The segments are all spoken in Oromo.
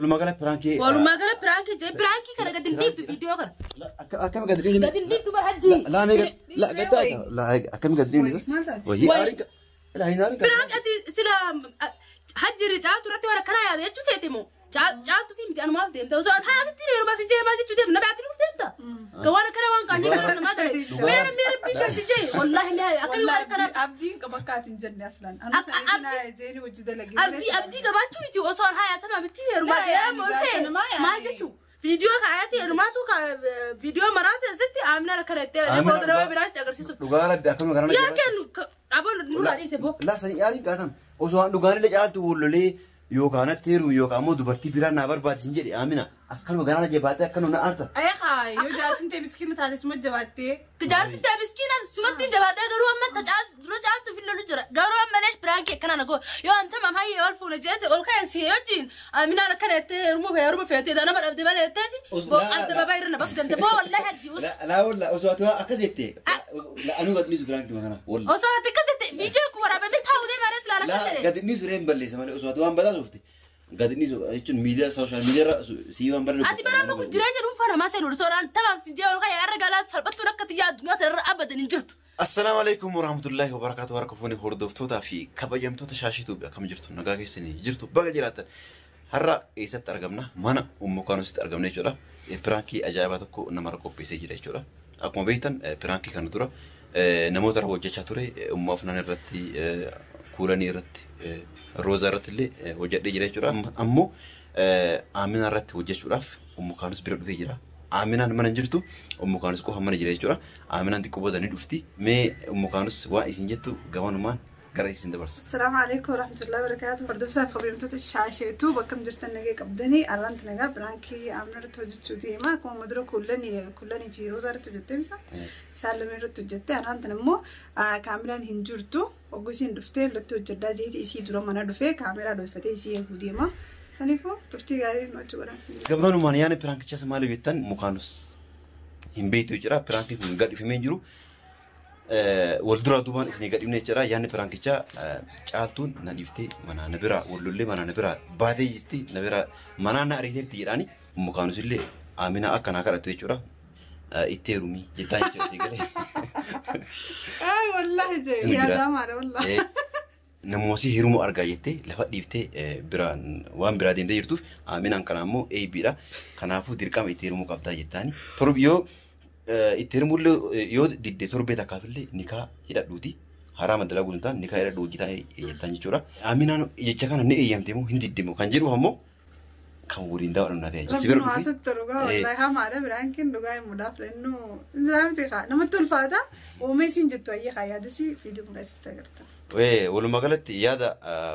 Walumaa gala piraankii. Walumaa gala piraankii jee piraankii kana gadi hin dhiiftu viidiyoo kana. Akkami gadi dhiifni? Gadi hin dhiiftu bar hajji. Laa mee gadi laa gadi laa akkami gadi dhiifni? Maal taate? Wayii aariin laa hin aariin. Piraank ati sila hajji caaltu irratti waan akkanaa yaada jechuu feete moo? Caaltu fi miti anumaaf deemta. Osoo an haa asitti yeroo baasii jee maal jechuu deemta? Nama ati dhuuf deemta. Ka waan akkanaa waan qaanyee gara namaa ta'e. Meera meera biikarti jee wallaahi mee akka waan akkanaa. Abdiin qaba akka ati hin jenne aslan. Anu sanii jeeni hojii dalagee. Abdii abdii qabaachuu miti osoo an haa tama miti heerumaa maal jechuu? Viidiyoo kaayate heerumaatu viidiyoo maraate asitti Aaminaan akkana itti booda nama biraatti agarsiisuuf. Dhugaa rabbi akkami kana. Yaa kennu aboon nurraa dhiise boo. Laa sanii aariin qaatan osoo an dhugaanillee caaltu wal yookaan natti heerumu yookaan ammoo dubartii biraa naa barbaadisin jedhe Aamina akkanuma garaana jabaatee akkanuma na aarta. Eegaa yoo jaartiin ta'e miskiina taate suma jabaattee. Jaartiin ta'e miskiina sumatti jabaadhee garuu amma dura caaltu fi lolu jira. Garuu amma leesh piraankii akkana na goo yoo an tamam hayyee ol fuune jeete ol ka'e si wajjin Aaminaan akkana jettee heerumuu heeruma feetee nama dhabde malee jetteeti. Boo adda babaa irra na basu deemte boo wallahi hajji us. Laa walla osoo ati akkas jette anuu gad dhiisu piraankii kana walla. Osoo ati akkas jette viidiyoo kun waraabamee taa'uu deema arees laala akkas jedhe. Gad dhiisu reen balleessa malee osoo ati waan badaa turte. Gad dhiisu jechuun miidiyaa sooshaal miidiyaa irra sii waan barreessu. Ati bara amma kun jireenya dhuunfaa namaa seenu osoo tamaam si jee ol ka'e har'a galaa salphattuun akka xiyyaa addunyaa tanarra abadan hin jirtu. Assalaamu alaikum warahmatullahi wabarakatuh. Harka fuuni hordoftootaa fi kabajamtoota Shaashii Tuubii akkam jirtu nagaa keessanii jirtu baga jiraattan. Har'a eessatti argamna? Mana Ummu Kaanusitti argamna jechuudha. Piraankii ajaa'ibaa tokko namarra qopheessee jira jechuudha. Akkuma beektan piraankii kana dura namoota irra hojjechaa ture Ummu Afnaan irratti, Kuulanii irratti, Roozaa irratti illee hojjedhee jira jechuudha. Ammoo Aaminaa irratti hojjechuudhaaf Ummu Kaanus bira dhufee jira. Aaminaan mana hin jirtu, Ummu Kaanus qofa mana jira jechuudha. Aaminaan xiqqoo booda ni dhufti. Mee Ummu Kaanus waan isin jettu gamanumaan gara isin dabarsa. Assalaamu alaikum warahmatullahi wabarakatuh. Hordoftoota fi kabajamtoota Shaashee Tuub akkam jirtan nagee qabdanii arraanti nagaa piraankii Aaminaa irratti hojjechuu deema. Akkuma dura kuulanii fi Roozaa irratti hojjettee misa. Isaan lameen irratti hojjette arraantin immoo kaameraan hin jirtu. Ogguu isiin dhuftee irratti hojjedhaa jeeti isii dura mana dhufee kaameraa dhooffatee isii eeguu deema. Saniifuu turtii gaarii nu wajji godhan isin. Gamanumaan yaani piraankichas maal jettan Ummu Kaanus hin beektu jechuudha. Piraankiin kun gadhifamee hin jiru. Wal duraa duubaan isinii gadhifne jechuudha. Yaanni piraankichaa caaltuun na dhiiftee manaa na biraa wal lollee manaa na biraa baatee jirti na biraa manaa na ariiteerti jedhaani. Ummu Kaanus illee Aaminaa akka naa kadhattu jechuudha. Itti heerumii jettaa jechuudha sii galee. Ay wallahi jee yaadaa maala wallahi. Namoota heerumuu argaa jettee lafa dhiiftee biraan waan biraa deemtee jirtuuf Aaminaan kana ammoo eebbiidha. Kanaafuu dirqama itti heerumuu qabdaa jettaani. Torbi yoo itti heerumullee yoo didde torbee takkaafillee nikaa hidhadhuuti. Haraama dalaguu hin taane nikaa hidhadhu hojii taa'ee jettaan jechuudha. Aaminaan jecha kana ni eeyyamte moo hin didde moo kan jedhu ammoo kan waliin daawwadhu na ta'e. Rabbi nu haasatti dhugaa wallahi hamaadha biraankiin dhugaa himuudhaaf lennuu hin miti kaa namatti ulfaata uumee isiin jettu ayyee kaa yaadasi viidiyoo mul'isitti agarta. Walumaa galatti yaada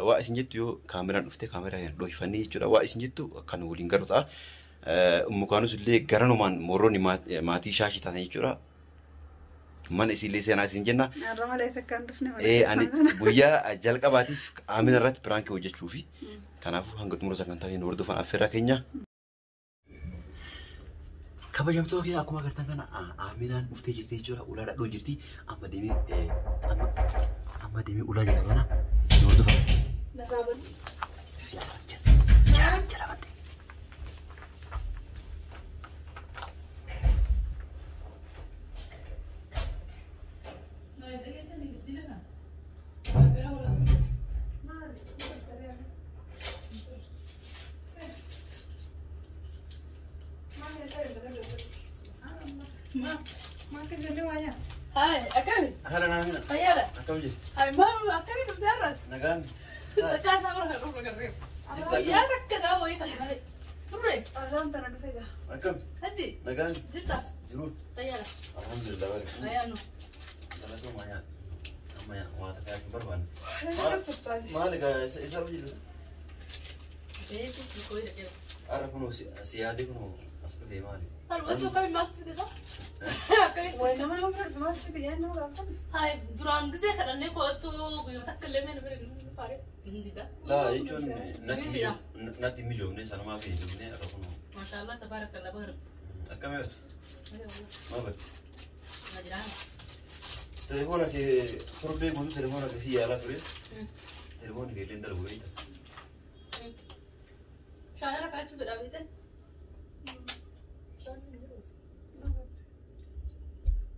waa isin jettu yoo kaameraan dhuftee kaameraa hin dhohifannee jechuudha. Waa isin jettu kan waliin garu ta'a. Ummu Kaanus illee garanumaan morroonni maatii Shaashii taatan jechuudha. Mana isiillee seenaa isin jenna. Har'a malee takka hin dhufne malee. Ani guyyaa jalqabaatiif Aamina irratti piraankii hojjechuu fi kanaafuu hanga xumura sagantaa keenya hordofan affeerraa keenya. Kabajamtoota keenya akkuma agartan kana Aaminaan dhuftee jirti jechuudha. Ulaa dhadhoo jirti. Amma deemee amma deemee ulaa jala bana hordofan. Jala jala bante. Hai, akkami? Haala Aamina. Fayyaadha. Akkam jirti? Hai, maal akkami dhuftee har'as? Nagaan. Takkaa isaa bara kan dhufu agarree. Guyyaa takka gaafa wayii ta'e malee. Turre. Arraan tana dhufe gaa. Akkam? Hajji. Nagaan. Jirta? Jiru. Fayyaadha. Alhamdulillah. Fayyaannu. Galatoomaa nyaata. Amma waa takkaa hin barbaanne. Maal egaa isa irra jirta? Beeku koo jedhee. Har'a kunoo si yaadee kunoo as dhufee maali? Salphachuu akkamiin maaltu fide isaa? Akkamitti? Wayi nama nama bira dhufe maal fide yaadni nama gaafatan? Hai duraan gisee kadhannee kootu guyyaa takka illee mee bira hin faare hin dida. Laa jechuun natti hin mijoofne sanumaa fi hin dhufne har'a kunoo. Maashaallah tabaarakallah baga dhufte. Akkam eeggatu? Maal badde? Majiraan. Telefoona kee torbee guutuu telefoona kee si yaalaa ture. Telefoonni kee illee dalagu beekta. Shaanarra kaachuu fedhaa beekte.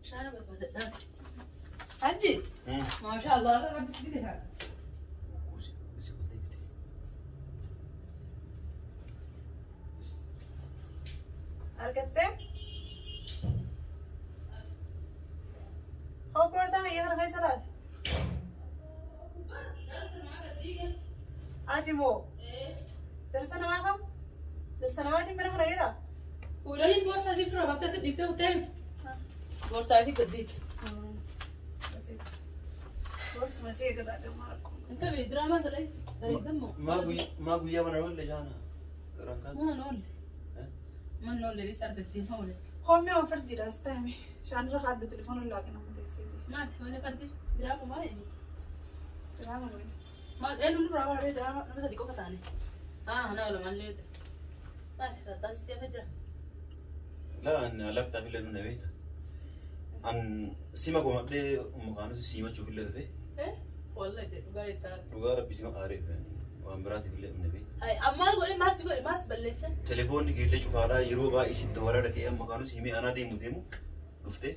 Shaana barbaadadhaa. Hajji. Maasha Allah rabbi si bite haa. Argattee? Hoo boorsaa kiyya kana keessa laal. Ati moo? Darsa namaa kam? Darsa namaatiin mana kana jira? Kuulaniin boorsaa isii firraa baaftee si dhiiftee kuttee boorsaa isii gad dhiifte. Boorsuma isii eeggataa maal akkuma. Inta bee diraamaa dalai dalaydammoo. Maa guyyaa mana oolle jaana. Rankaan. Mana oolle. Mana oolle dhiis argattee haa oolle. Hoomii waan fardiidha as taa'ame. Shaanirra kaaddu telefoona laaqina muteessiiti. Maal wanni fardi diraama maal inni? Diraama maali? Maal eenyu nurraa bara bee diraama nama sadii qofa taane. Ah nama lamaan Maal taasisee hafe jira. Laa an laktaa fi laduu na beekta. An sima komadhee mukaanus simachuuf illee dhufe. Wallahi jedhu dhugaa jettaa. Dhugaa rabbi sima aaree waan biraatiif illee dhufne beekta. Ay ammaan godhe maas godhe maas balleesse. Telefoonni keellee cufaadhaa yeroo baay'ee sitti wara dhaqee amma kaanus himee anaa deemu deemu dhufte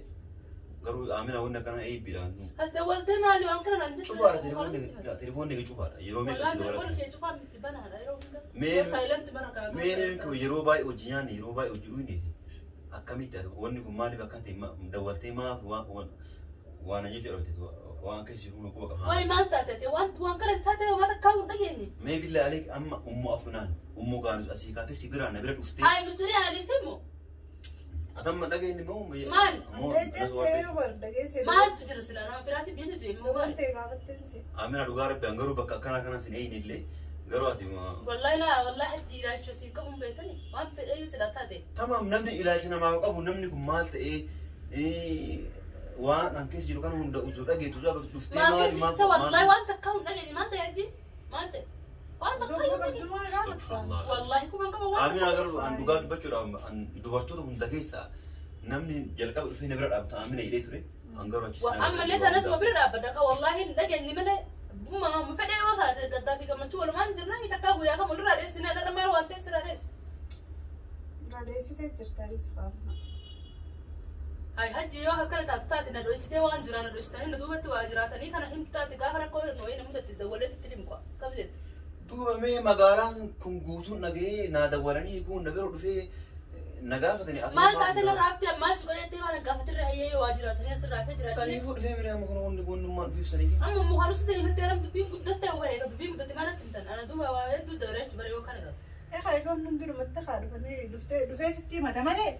garuu amina wanni akkanaa eebbiidhaan. As dawwaltee maali waan kana naan jettu. Cufaadha telefoonni kee cufaadha yeroo meeqa Wallaan sitti wara telefoonni kee cufaa miti banaadha yeroo hunda. Mee- Silent bara kaa. Mee kun yeroo baay'ee hojii nyaanne yeroo baay'ee hojii dhuyneeti. Akkamitti wanni kun maaliif akka ta'e dawwaltee maaf waan jechuudha waan keessa jiru quba qaba. Wayi maal taate ati waan waan kana taate waan takkaa hin dhageenye. Mee billaa aleek amma ummu afnaan ummu kaanus asii kaatee si biraa na bira dhuftee. Ay mustirii ana dhiifte immoo. Atamma dhageenye moo Maal? Dhageessee bar dhageessee. Maaltu jira sila nama firaati biyya du'e immoo maali? Dawwaltee gaafatteen si. Amina dhugaa rabbi an garuu bakka akkana kanas hin eeyne illee garuu ati Wallahi laa wallahi hajji ilaalcha siif qabuun beektani waan fedhayyuu sila taate. Tamaam namni ilaalcha namaaf qabu namni kun maal ta'ee waan an keessa jiru kana hunda osoo dhageetu osoo agartu dhuftee Maal maal keessa isa wallahi waan takkaa hin dhageenye maal ta'e hajji maal ta'e waan takkaa hin dhageenye. Wallahi kuban qaba waan Amina garuu an dhugaa dubbachuudhaaf an dubartoota hunda keessaa namni jalqaba dhufee na bira dhaabbata Amina jedhee ture an garuu achi Ammallee tanas ma bira dhaabbata ka wallahi hin dhageenye malee ma fedhe yoo taate gaddaa fi gammachuu walumaan jirna mi takkaa guyyaa kam walirraa dheessine dhadha maal waan ta'eef sirraa dheesse. Dhageessitee jirta anis qaama. Ay hajji yoo akkana taatu taate na dhoysitee waan jiraa na dhoysitanii na duubatti waa jiraatanii kana himtu taate gaafa rakkoo wayii namoota itti dawwalee sitti himqo kam jette. Duuba mee magaalaan kun guutuun dhagee naa dawwalanii kun na bira dhufee na gaafatanii ati Maal taate narraa haftee maal si godhettee maal gaafatirra hayyee waa jiraatanii asirraa hafee jiraatanii. Saniifuu dhufee miree amma kun wanni wannummaan dhufiif saniif. Amma mukaan usitti himatti yaram dubbiin guddatte bareeda dubbiin guddatte maal asitti himtan ana duuba waa hedduu dabaree jechuudha bare yoo kana taate. Egaa egaa hundum durumatti haa dhufanii dhuftee dhufee sitti himata malee.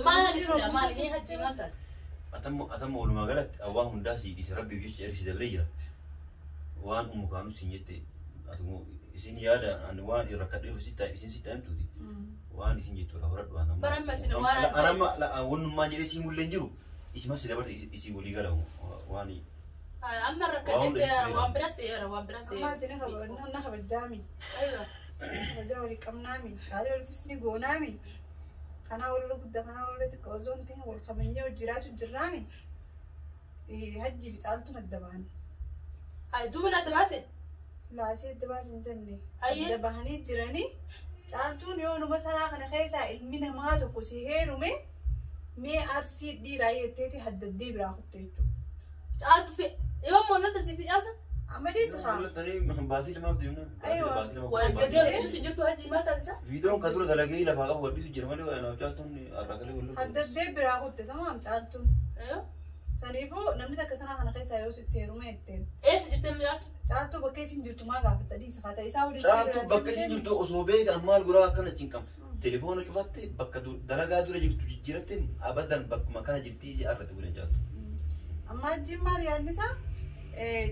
Maal sila maal ni hajji maal taate. Atamma walumaa galatti waan hundaa si dhiise rabbiif jecha ergisi dabaree jira. Waan ummu kaanus hin jette ati isin yaada ani waan irra kadheef isin sitti himtuuti. Waan isin jettu irraa horadhu waan amma. Baramma isin waan Anamma wannummaan jedhee sii mullee hin jiru. Isimas si dabarte isii walii gala waan Amma rakkatee waan bira seera waan bira seera. Amma ati na kabajaami. Aywa. Kabajaa walii qabnaami. Qaalii walittis ni goonaami. Kanaa walirra guddaa kanaa walirra xiqqaa osoo hin ta'in wal kabajnee jiraatu jirraami. Hajjii fi caaltuun adda ba'an. Ay duuba na adda baase. Laasii adda baase hin jenne. Ayyee. Adda bahanii jiranii caaltuun yoo numa sanaa kana keessaa ilmi namaa tokko si heerume mee arsii dhiiraa jetteeti haddaddee biraa kutte jechuudha. Caaltu fi yoo moolota si fi caaltu. Amma dhiisi haa. Baatii lamaaf deemna. Aywa. Baatii lama Waan baatii viidiyoo lama. dhiisutti jirtu hajji maal taate isa? Viidiyoon ka dura dalagee lafaa qabu gadhiisu jira malee anaaf caaltuun har'a galee wal Haddaddee biraa kutte samaam caaltuun. Aywa. Saniifuu namni takka sanaa kana keessaa yoo sitti heerume jetteen. Eessa jirtee caaltu? Caaltuu bakka isin jirtu maa gaafatta dhiisi haa ta'e isaa waliin Caaltuu bakka isin jirtu osoo beeka maal guraa akkana cinqama. Telefoona cufatte bakka dalagaa dura jirtu jijjiiratte abadan bakkuma kana jirtii si arrate godhan caaltu. Amma ajjiin maal yaadni isaa?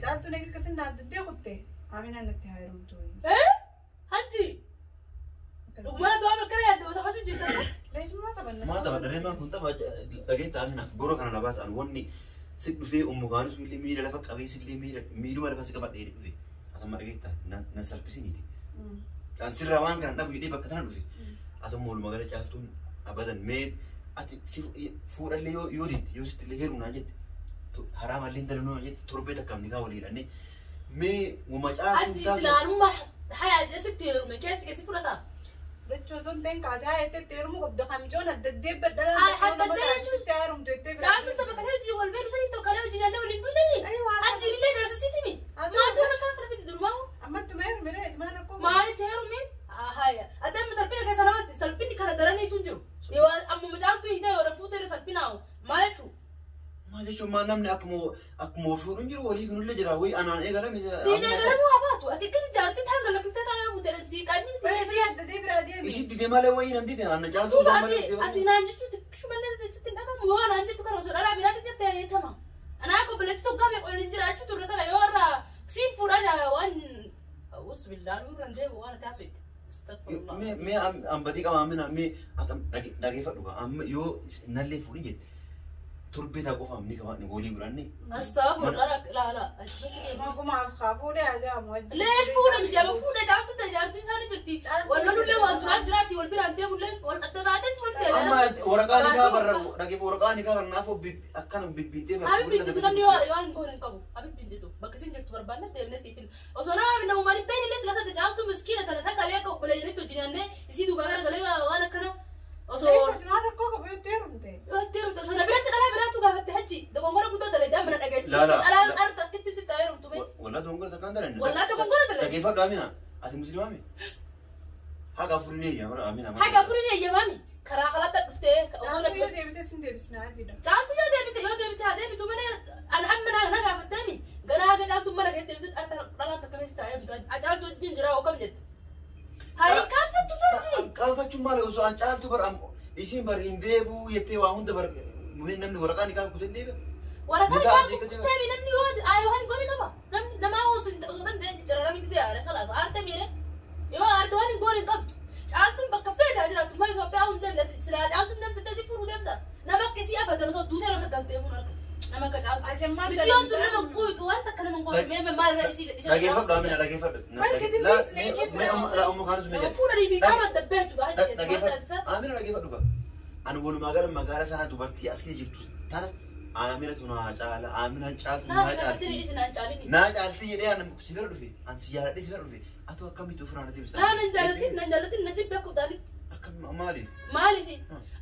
Caaltuun eega akkasin addaddee kutte Aminaan natti haa heerumtu. Hajji. Dhugumana tu'aa bakka yaadde taphachuu jirta. Leeshuma taphanna. Maa tapha dareemaan kun tapha dhageetta Aminaaf gora kana na baasa an wanni si dhufee ummu kaanus illee miila lafa qabee si illee miila miiluma lafa si qabadhee dhufe. Atamma dhageetta na salphisiniiti. An sirraa waan kana dhabu jedhee bakka tana dhufe. Atamma walumaa gala caaltuun abadan mee ati si fuudhallee yoo didde yoo sitti illee heerumu naan jette haraamallee dalanuu naan jette torbee takkaaf nikaa walii hidhannee mee wama caaltuun Hajji silaanummaa hayaa jee sitti heerume keessi keessi fudhata. Fudhachuu osoo hin ta'in kaatee haa jettee heerumuu qabda. Kamicoon adda addee badhalaan itti heerumtu jettee bira. Caaltuun tapha kalee hojii wal beenu sanii ta'u kalee hojii nyaannee waliin duunani. Achiin illee jaarsa siitimi. Maal doona kana kana fidi durmaa. Ammatti ma heerumire maal rakkoo? Maalitti heerume? Haya. Ati amma salphina keessa namatti salphinni kana daraniitu hin jiru. Yoo amma caaltuu hiitee yoo fuutee salphinaa'u maal jechuudha? Maal jechuun maal namni akkuma fuudhu hin jiru walii kunillee jira wayii anaan eegalame. Siin eegalamuu haa baatu. Ati akkana jaartii taan galakiftee taa'ee fuutee sii qaanyi miti. Bari sii adda addee biraa deemi. Isii dide malee wayii nan dide anna caaltuu osoo malee. Ati naan jechuun xiqqishumallee sitti hin dhagahamu yoo naan jettu kana osoo dhalaa biraatti jettee eetama. Anaa akka obboleetti tokko qabee waliin jiraachuu turre sana yoo irraa siin fuudhaa waan usbillaan nurra hin deemu waan ati haasofte. Mee mee ambadii qaba amina mee dhageeffadhu amma yoo nallee fuudhin jette torbee taa qofaaf ni qaba walii godhanne. Astaghfirullah la la. Magumaaf haa fuudhee ajaamu wajjin. Leesh fuudha mijaama fuudha caaltu tajaajilti isaanii jirti. Wal lolullee waan duraan jiraatti wal biraan deemullee wal adda baatetti wal deemee. Amma waraqaa ni kaa barra dhageeffa waraqaa ni kaa barra naafoo akkana bibbiitee barra. Habibbi jitu namni yoo waan hin goone hin qabu. Habibbi jitu bakka isin jirtu barbaanne deemnee siif hin. Osoo nama namuma dhibbeen illee silata caaltu miskiina tana takka akka obboleeyyanitti hojii isii duuba garagalee waan akkana. Osoo maal rakkoo qabu yoo heerumte? Yoo heerumte osoo na biratti dhalaa biraatu gaafatte hachi dogongora guddaa dalee amma na dhageessisu. Dhalaan arta akkitti sitti heerumtu mee. Wallaa dogongora takkaan dalan. Wallaa dogongora dalan. Dhageeffadhu Amina ati musliimaami? Haga afurii eeyyama Amina. Haga afurii eeyyamaami karaa kalaatti dhuftee. Caaltuu yoo deebite sin deebisnaa jedha. Caaltuu yoo deebite yoo deebite haa deebitu malee ani amma na gaafatteemi gara haga caaltuu mana keetti deebite dhalaan takka meeshaa heerumtu caaltuu wajjin jiraa oo kam jette. Hayi qaanfattu sarji. Qaanfachuun maali osoo an caaltu bar isiin bar hin deebi'u jettee waa hunda bar namni waraqaa ni kaa'u kutee deebi'a. Waraqaa ni kaa'u kutee namni yoo ayoo hin goone qaba. Namni namaa osoo hin dandeenye jira namni gisee aare kalaas aarte miire yoo aarte waan hin goone hin qabdu. Caaltuun bakka feetaa jiraattu maa Itoophiyaa hin deemne silaa caaltuun deemte teessi fuudhuu deemta. Nama akkasii abadan osoo duutee nama galtee fuun arga. Nama akka caaltu. Miti yoo tun nama quutu waan takka nama hin goone mee maal irra isii gadhiisa. Dhageeffadhu Amina dhageeffadhu. Laa ummu kaanus mee jedhe. Fuudhanii fi qaama dabbeetu Dhageeffadhu Amina dhageeffadhu gaa. Ani walumaa gala magaalaa sana dubartii as keessa jirtu tana Amina tu naa caala Aminaan caaltu naa caalti. Naa caalti jedhee ani si bira dhufe ani si jaaladhee si bira dhufe atu akkamitti ofirraa natti ibsa. Naa nan jaalatin nan jaalatin na jibbe akka utaalitti. Akkam maaliif? Maaliif?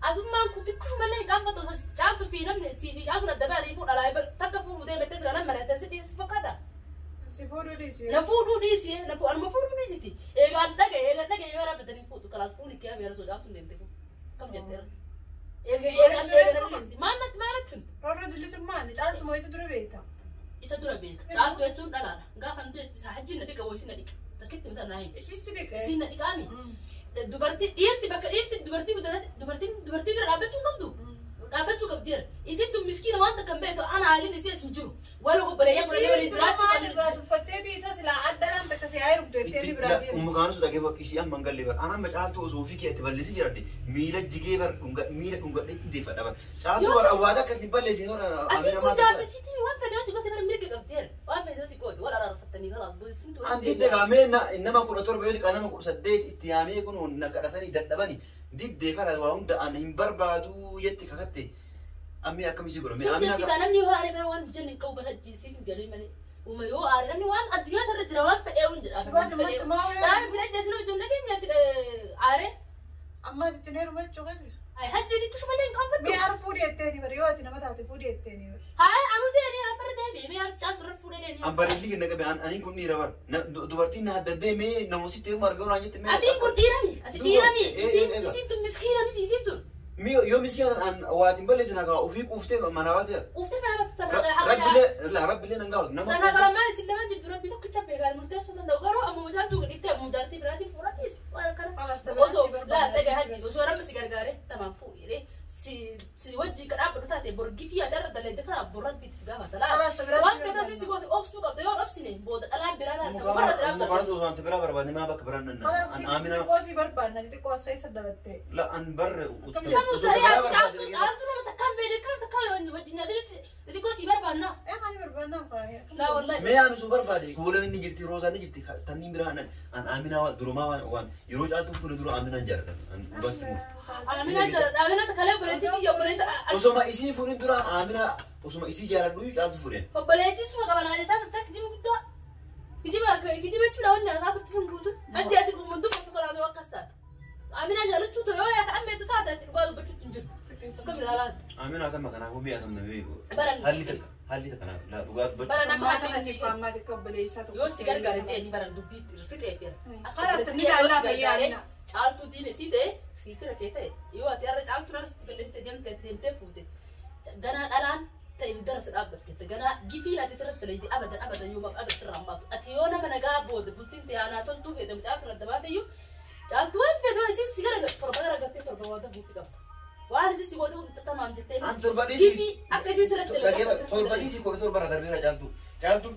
Atummaan kun xiqqishumallee qaanfatu caaltu fi namni si fi caaltu adda baanii fuudhalaa takka fuudhuu deemte sila nama mari'atte si dhiisi fakkaata. Si fuudhuu dhiisi. Na fuudhuu dhiisi na fuudhu anuma fuudhuu dhiisiti. Eegaan dhagaye eegaan dhagaye yoo raabbatanii fuudhu kalaas fuuni kee beera soo caaltu deemte fuudhu. Kam jetteera? Eegaan eegaan dhiisi. Maal natti maal natti himte? Roorroo dillitu maali? Caaltu moo isa dura beekta? Isa dura beeka. Caaltu jechuun dhalaadha. Gaafa nuti isa hajjiin na dhiqa wayii na dhiqa. Takkitti mita naa himi. Ishis si dhiqa. Isiin na dhiqaami. Dubartii dhiirti bakka dhiirti dubartii guddate dubartiin dubartii bira dhaabbachuu hin qabdu. Dhaabbachuu qabdi jedha. Isiin tun miskiina waan takka hin beektu ana haaliin isii as hin jiru. Wal obboleeyyan godhanii waliin jiraachuu qabdi. Irraa tuffatteeti isa silaa adda takka si haa heerumtu jettee biraa deemti. Ummu kaanus dhageeffadhu isii amma hin galle bar. Ana amma caaltuu osoo ofii kee itti balleessee jiradhe miila jigee bar miila dhungadhee ittiin deeffadha bar. Caaltuu bar awwaata akka ittiin balleessee bar. Ati kun jaarsa isiitiin waan fedhe si goote bara mirga qabdi jedha. Waan fedhe si goote wal araarfattanii kalaas boodisiin An didde qaamee nama 17 yoo xiqqaa nama 18 itti yaamee kun na kadhatanii dadhabanii diddee karaa waa hunda an hin barbaadu jetti kakatte ammi akkamisi godhame ammi akka namni yoo aare waan hojjenne hin qabu bara jisiif hin galee malee uma yoo aare namni waan addunyaa irra jira waan fedhee hin jedha. Dhaan bira jeesna hojii nageenyaatti aare. Amma itti heeruma jechuudha. Ay hajji xiqqishu malee hin qaanfattu. Mee ar fuudhee jetteeni bara yoo ati nama taate fuudhee jetteeni bara. Haa anu jeeni bara deebi'e mee ar caaltu irra fuudhee deebi'e. An bareedli kenna qabe aniin kun dhiira bara dubartiin na adda mee namoota itti argaa waan jette mee. Atiin kun dhiirami ati dhiirami isiin tun miskiina miti isiin tun. Mee yoo miskiina an waatiin balleessin hagaa ofii quuftee manaa baate. Quuftee manaa baate sana. Rabbilee la rabbilee nan gaafatu nama. Sana kalamaan isin lamaan jiddu rabbi tokkicha beekaan murteessuu danda'u garuu amma mucaan tuuqa dhiiftee amma mujaartii biraatiin fuudhaniis waan kana. Osoo laa dhagaa hajji osoo namni si gargaare tamaan fuudhee si si wajjin kan dhaabbatu taate borgii fi adarra daleedde kana borra bitti si gaafata laa. Waan fedha si goote obsuu qabda yoo obsine booda dhalaan biraa laata warra si dhaabbatu. Mukaan osoo wanti biraa barbaadne maa bakka biraan nanna. An Amina. Xixiqqoo si barbaadna xixiqqoo as keessa dalatte. La an barre. Sammuu saree caaltuu caaltuu nama takkaan beekne kan takkaan wajjin nyaatanitti xixiqqoo si barbaadna. Ee ani barbaadna faaya. Laa wallahi. Mee ani su barbaade kuula inni jirti roozaan ni jirti tanniin biraa an Amina durumaa waan yeroo caaltuu fuula dura Aminaan jaalladha. An dhugaasti muuf. Amina jaalladha Amina kalee obboleettii kiyya obboleessa. Osoma isii fuudhin dura Amina osoma isii jaalladhu caaltu fuudhen. Obboleettii suma qabanaa jechaa turte kijiba guddaa. Kijiba kijiba jechuudha wanni haasaa turte sun guutuun. Ati ati dubbatu kalaasoo akkas taate. Aminaa jaalachuu ta'e yoo yaaka ammeetu taate ati dhugaa dubbachuutti hin jirtu. Akkam ilaalaa. Amina tamma kanaafuu mi'a tamna beeku. Baran Haalli takka haalli takka kanaaf laa dhugaa dubbachuu. Bara nama Ammaa haati kana siif ammaa xiqqoo obboleessaa tokko. Yoo si gargaare jee ni baran dubbii fixee jira. Kalaas ni ilaallaa fayyaa Amina. Caaltuu diine sii ta'e sii fira kee ta'e yoo ati har'a caaltuu narra sitti balleessite deemte deemtee fuute ganaa dhalaan ta'e ibiddarra si dhaabbatte ganaa gifiin ati sirratti leeydi abadan abadan yoo abadan sirraa hin baatu ati yoo nama nagaa booda bultiin ta'e aanaa toltuu feete mucaa kana adda baate iyyuu caaltuu waan feete waan isiin si gara torba gara gattee torba waan buufii qabda waan isiin si goote hundi tamaam jettee An torba dhiisii. gifii akka isiin sirratti Dhaggeeffadhu torba dhiisii kudha torba irra darbeera caaltu. Caaltuun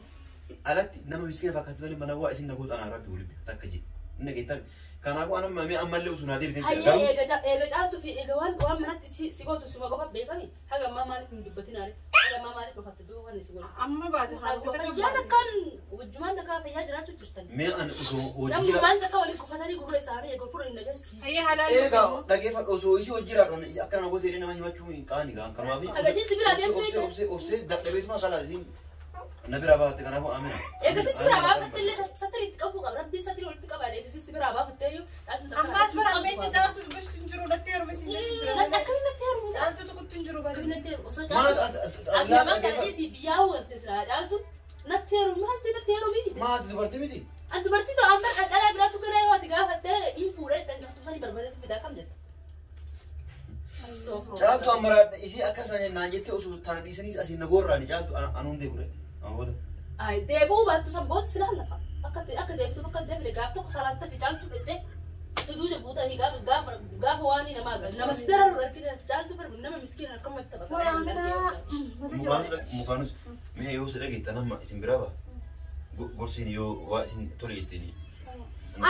alatti nama miskiina fakkaatti malee mana waa isin nagoota anaa rabbi waliin takka jee. Inni geettame. Kanaafuu an amma mi'a ammallee osoo naa deebitee Hayyee eega eega caaltuu fi eega waan waan manatti si si gootu suma qofa beekami haga ammaa maaliif hin dubbatin are haga ammaa maaliif dhufatte duuba kan si godhu. Amma baate Fayyaa takkaan wajjumaan takkaa fayyaa jiraachuu jirtan. Mi'a an osoo hojii jira. Namnumaan takka waliin kufatanii gurra isaanii eega gurra hin dhageessi. Hayyee halaal. Egaa dhaggeeffadhu osoo isii hojii jiraadhoon akka nama gootee nama himachuu hin qaani gaan kanaaf. Agarsiisi bira deemtee Obsee obsee dadhabeetuma kala isiin na biraa baafatte kanaafuu amina. Eegasiis biraa baafatte illee satirii itti qabuu qaba rabbiin satirii walitti qaba eegasiis biraa baafatte iyyuu. Ammaas bara ammeenyi caaltuu dubbachuu hin jiru natti heerume siin jechuu Namni jira. akkamiin natti heerumu? Caaltuu tuqutti hin jiru bari. Akkamiin natti heerumu? Osoo Maal caaltu as lamaan kana dhiisii biyyaa hawwatte silaa caaltu natti heerumu maaltu natti heerumii miti. Maati dubartii miti. An dubartii ta'u amma dhalaa biraatu gara yoo ati gaafatte hin fuudhee ittiin jirtu sanii barbaadee si fidaa kam jetta? Caaltu amma isii akka isaan naan jettee osoo tana dhiisaniis asiin na goorraani caaltu anuun deebure. Amma Ay deebuu baattu san booda si laallafa. Akka akka deemtu akka deemne gaaf tokko salaamta fi caaltu dhette suduuja buuta fi gaafa gaafa gaafa waan namaa galu nama si dararu argina caaltu barbu nama miskiina akkam itti taphata. Wayi Aminaa. Mata jabaate. Mukaanus mee yoo si dhageettan amma isin biraa ba'a. Gorsiin yoo waa isin tole jettanii.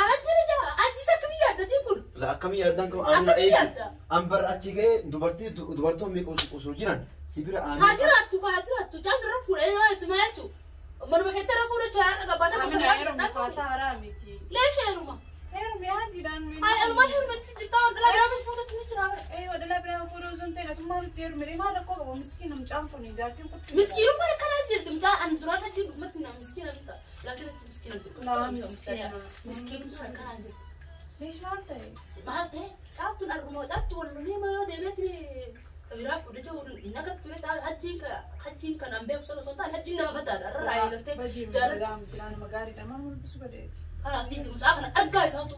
Achi ni jaa achi isa akkamii yaaddatiin kun? La akkamii yaaddaan qabu amina Akkamii eegi. yaadda? An bara achi ga'ee dubartii dubartoonni meeqa osoo jiran si bira Haa amina. jiraattu haa jiraattu caaltu irra fuudhee yoo hedduma jechuudha. Manuma keetti irra fuudhee jechuudha har'a gabaata Amina heerume kaasaa haraa miti. Leesha heeruma. Heerume haajiidhaan. Ay anumaan heerumachuu jirta waan dhalaa biraatu fuudhachuu ni jira. Ee dhalaa biraa fuudhuu osoo hin ta'in atummaa nutti heerume maal rakkoo qaba miskiina mucaan kun jaartiin kun. Miskiinummaan akkanaas jirti mucaa an duraan achi dhugumatti na miskiina mita laakiin achi miskiina miti. Laa miskiina. Miskiinummaan akkanaas jirti. Leesh maal ta'e? Maal ta'e caaltuun arguma caaltu wal lolee yoo deemeeti biraa fuudhee jiru hin agartu hachiin kan an beeku sana osoo hin taane hachiin nama badaadha irra raayee galtee Bajii jaalladha. badaa miti nama gaariidha maal mul'isu badeeti. Kanaaf dhiisi mucaa kana argaa isaatu.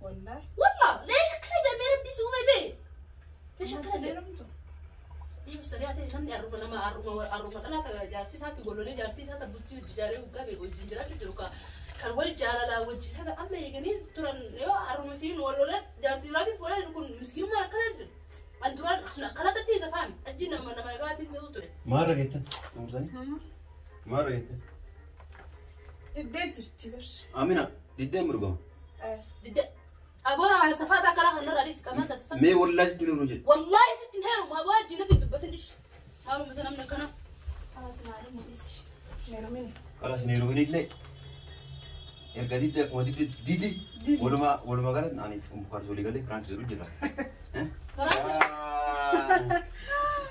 Wallaahi. Wallaa leesha akkana jedhamee rabbii si uume jee. Leesha akkana jedhe. Dhiibu sariyaa ta'e namni arruma nama arruma arruma dhalaa ta'a jaartii isaatti gollolee jaartii isaa tabbultii hojii ijaaree waggaa beeku wajjin jiraachuu jiru ka kan wal jaalalaa wajjin haga amma eeganii turan yoo arruma siin wal lolee jaartii biraatiin fuudhaa jiru kun miskiinummaan akkana jiru. An duraan akkana tattee isa faame achi nama nama nagaatiin ta'uu ture. Maal dhageettan? Xumursanii? Maal dhageettan? Diddee jirti bar. Amina diddee murgama. Didde aboo safaata akkana kanarraa dhiisi qamaan taate sana. Mee wallaahi sitti nuru jedhe. Wallaahi sitti hin heerumu aboo ajjiinatti dubbatin dhishi. Maaluma isa namni akkana. Kalaas maaliin dhiisi. Heerumini. Kalas ni yeroo illee erga diddee akkuma diddee didi walumaa walumaa galatti ani mukaan solii galee piraank jedhu jira.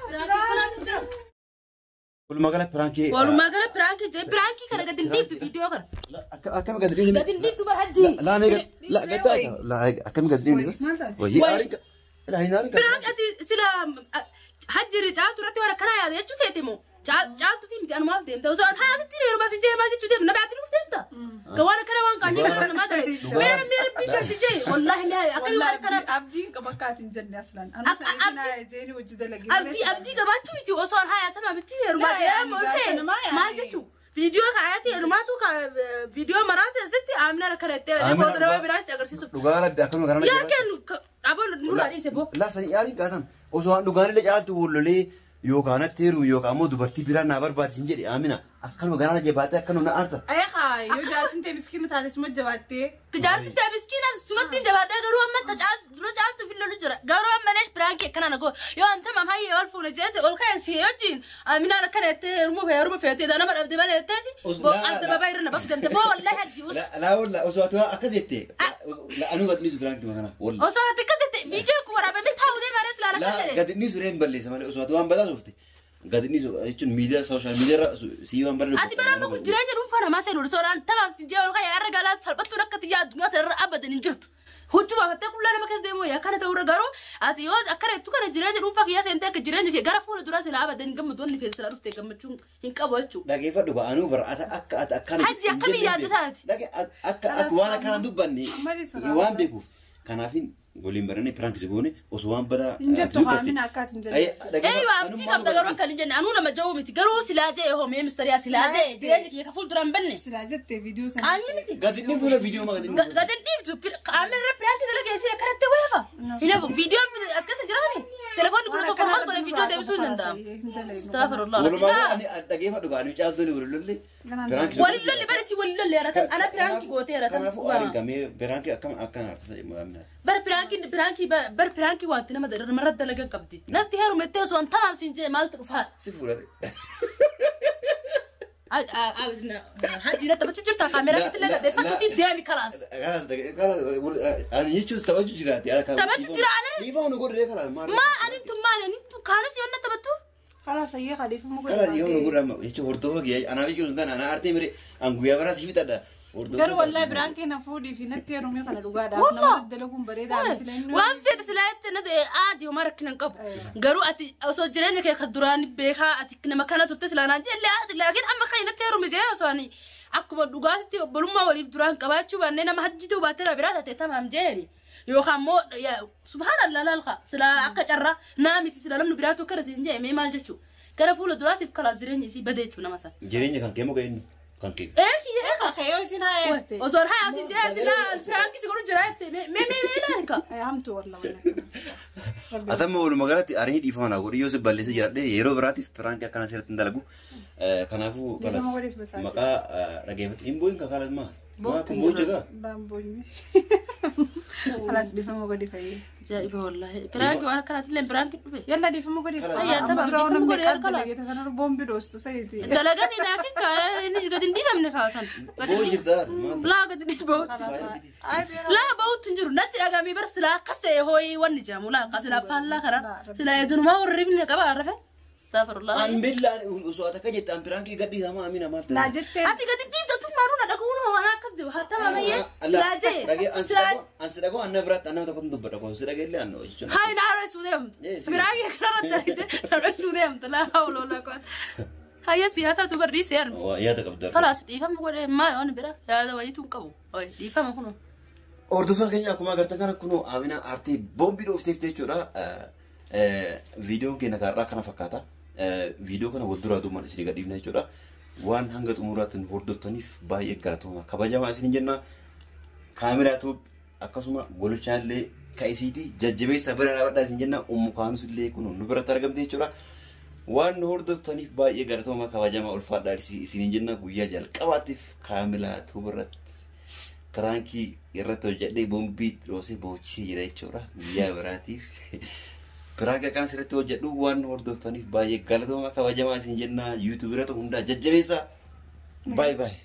Piraankii kanaatu jira. Walumaa galatti piraankii. Walumaa gala piraankii jee piraankii kana gadi hin dhiiftu viidiyoo kana. Akkami gadi dhiifni? Gadi hin dhiiftu bara hajji. Laa mee gadi laa gadi laa akkami gadi dhiifni? Maal taate? Wayii aarin laa hin aarin. Piraank ati sila hajjiri caaltu irratti waan akkanaa yaada jechuu feete moo caaltu fi miti anumaaf deemta osoo an haa asitti yeroo baasii jee maal jechuu deemta na baatti dhuuf deemta. Ka waan akkana waan qaanyee kana namaa ta'e meera meera biikarti jee wallaahi mee akka waan akkana Abdiin qaba akka ati hin jenne aslan. Anu sana jeeni hojii dalagee. abdii abdii qabaachuu miti osoo an hayaatama miti heerumaa Laa, yaani jaarsa namaa yaani. maal jechuu viidiyoo kaayate heerumaatu viidiyoo maraate asitti aamina akkana itti booda nama biraatti agarsiisuuf. Dhugaa rabbi akkuma kana. Yaa kennu aboon nurraa dhiise boo. Laa sanii aarin qaatan osoo an dhugaan illee caaltu wollolee yookaan natti heerumu yookaan immoo dubartii biraa naa barbaachisin jedhe amina akkanuma garaana jabaatee akkanuma na aarta. Eegaa yoo jaartiin ta'e miskiina taate suma jabaattee. Jaartii ta'e miskiina sumatti jabaadhaa garuu amma dura caaltu fi lolu jira garuu amma leesh piraankii akkana nagoo yoo anta mam hayyee ol fuune jeete ol ka'e si wajjin aminaan akkana jettee heerumuu heeruma feetee nama dhabde malee jetteeti boo adda babaa irra na basu deemte boo wallahi hajji us Laa walla osoo ati akkas jette anuu gad dhiisu piraankii kana walla. osoo ati akkas jette viidiyoo kun waraabamee taa'uu deema ares laala akkas Laa jedhe. gad dhiisu reen balleessa malee osoo ati waan badaa soofte gad dhiisu jechuun miidiyaa sooshaal miidiyaa irra sii waan badaa. Ati bara amma kun jireenya dhuunfaa namaa seenu sooraan tamaam si jee ol ka'e har'a galaa salphattuun akka xiyyaa addunyaa tanarra abadan hin jirtu. Huccuu baafattee qullaa nama keessa deemuu akkana ta'urra garuu ati yoo akkana jettu kana jireenya dhuunfaa kiyyaa seentee akka jireenya kee gara fuula duraa silaa abadan gammadu wanni feete silaa dhuftee gammachuun hin qabu jechuudha. Dhageeffadhu ba'anuu bara ata akka ati akkana. Hajji akkamii yaadda taati? Dhage akka akka waan akkana dubbanne waan beekuuf kanaafin waliin barannee piraankii goone osoo waan badaa. Hin jettu haamina akka ati hin jettu. Ee abdii qabda garuu akka hin jenne anuu nama ja'uu miti garuu silaa ja'e hoo mee mistariyaa silaa ja'e jireenya kiyya ka fuuldura hin banne. Silaa jettee viidiyoo sana. Qaanii miti. Gadi dhiiftu la viidiyoo maa gadi dhiiftu. Gadi dhiiftu qaamirra piraankii dalageessee akkanatti weefa. Hin hafu viidiyoon as keessa jiraani. Telefoonni kun osoo formaat godhe viidiyoo deebisuu hin danda'amu. Astaghfirullah. Walumaa ani dhageeffadhu ba'anuu caaltuu waliin lolle. Waliin lolle bari si waliin lolle yaratan ana piraankii gootee yaratan. Kanaafuu aariin gamee piraankii akkam akkan artisa jedhamu. Bar piraankii piraankii bar piraankii wanti nama namarra dalagan qabdi. Natti heerumettee osoo an tamaam siin jee maaltu dhufaa? Si fuudhare. Hajji na taphachuu jirta kaameraa itti lagadhe fakkiitti deemi kalaas. Kalaas kalaas ani jechuus taphachuu jiraate. Taphachuu jira ani. Dhiifama nu godhee kalaas maal. Maa ani tun maal ani tun kaanas yoo na taphattu. Kalaas ayyee khaliifama godhe. Kalaas dhiifama nu godhe amma jechuun hordofaa kiyya anaaf jechuun sun ana aartee mire an guyyaa biraa si fixadha. Garuu wallahi biraan kee na fuudhii fi natti heerumee kana dhugaadhaaf nama dalaguun bareedaa miti leennu. Waan feete silaa itti na aadi homaa rakkina hin qabu. Garuu ati osoo jireenya kee kan duraan beekaa ati nama kana turte silaa naan jelle aadi laakiin amma kan natti heerume jee osoo ani akkuma dhugaatitti obbolummaa waliif duraan qabaachuu baannee nama hajjituu baattee na biraa taate tamaam jeeni. Yookaan immoo subhaanallah laalqa silaa akka carraa naa miti silaa namni biraatu akkana siin jee mee maal jechuu gara fuula duraatiif kalaas jireenya isii badee jechuu nama sana. Jireenya kan kee moo kan kan kee. Ee kiyya Kayyoo isin haa eegte. Osoo haa asin jee silaa firaankii si godhu jira jette mee mee mee laalqa. Hamtu wallah wallah. Atamma walumaa galatti aariin dhiifama naa godhi yoo si balleessee jiraadhe yeroo biraatiif piraankii akkana seeratti hin dalagu. Kanaafuu Dhiifama kalas godhiif basaati. maqaa dhageeffatu hin boo'in kalas maa. Maa kun boo'u jagaa. Baamboonyi. Kalaas dhiifama godhiif ayyee. Ajaa'iba wallaahi. Piraankii waan akkanaatillee piraankii dhufe. Yalla dhiifama godhiif. Kalaas. Ayyaa, Amma tamam, dura dhiifama namni godhe, qalbi kalaas. dhageete sana boombi dhoostu sayti. Dalagani laakiin ka inni gadi hin dhiifamne kaasan. Boo'u jirta maal. Laa gadi dhiibamutti. Ay beera. Laa ba'uutti hin jiru. Natti dhagamee bar silaa akkas ta'e hooyi wanni jedhamu laa akka silaa faallaa kana silaa edunumaa warri ribni qaba arrafe. Astaghfirullah. An billaa osoo ati akka jette an piraankii gadhiisamaa amina maal Laa jettee. Ati gadi dhiifta tummaanuu na dhaga'uun waan akkas jiru. Haa tamamayyee silaa jee. Silaa An si dhagoo anna biraatti anna tokkotu dubbadha kun si dhageellee anna jechuun. Hai na haroo deemta. Piraankii kanarratti argite haroo deemta laa hawla wala quwwata. Hayya siyaasaa tu barriisee arme. Yaada qabda. Kalaas dhiifama godhee maal waan bira yaada wayiitu hin qabu. Dhiifama kunoo. Hordofaa keenya akkuma agartan kana kunoo Amina aartee boombii dhoofteef jechuudha. Viidiyoon keenya kanarraa kana fakkaata. Viidiyoo kana wal duraa duubaan isin gadhiifna jechuudha. Waan hanga xumuraatti nu hordoftaniif baay'ee galatooma. Kabajamaa isin jenna. Kaameraatu akkasuma golchaan illee ka'isiiti jajjabeessa bira dhaabadhaa isin jenna. Ummu kaanus illee kun nu biratti argamte jechuudha. Waan nu hordoftaniif baay'ee galatooma kabajamaa ulfaadhaa isin jenna. Guyyaa jalqabaatiif kaameraatu biratti piraankii irratti hojjedhee boombii dhoosee boochisee jira jechuudha. Guyyaa biraatiif. Piraankii akkana sirriitti hojjedhu waan hordoftaniif baay'ee galatooma kabajamaa isin jenna. Yuutuubii irratti hundaa jajjabeessa. Baay'ee baay'ee.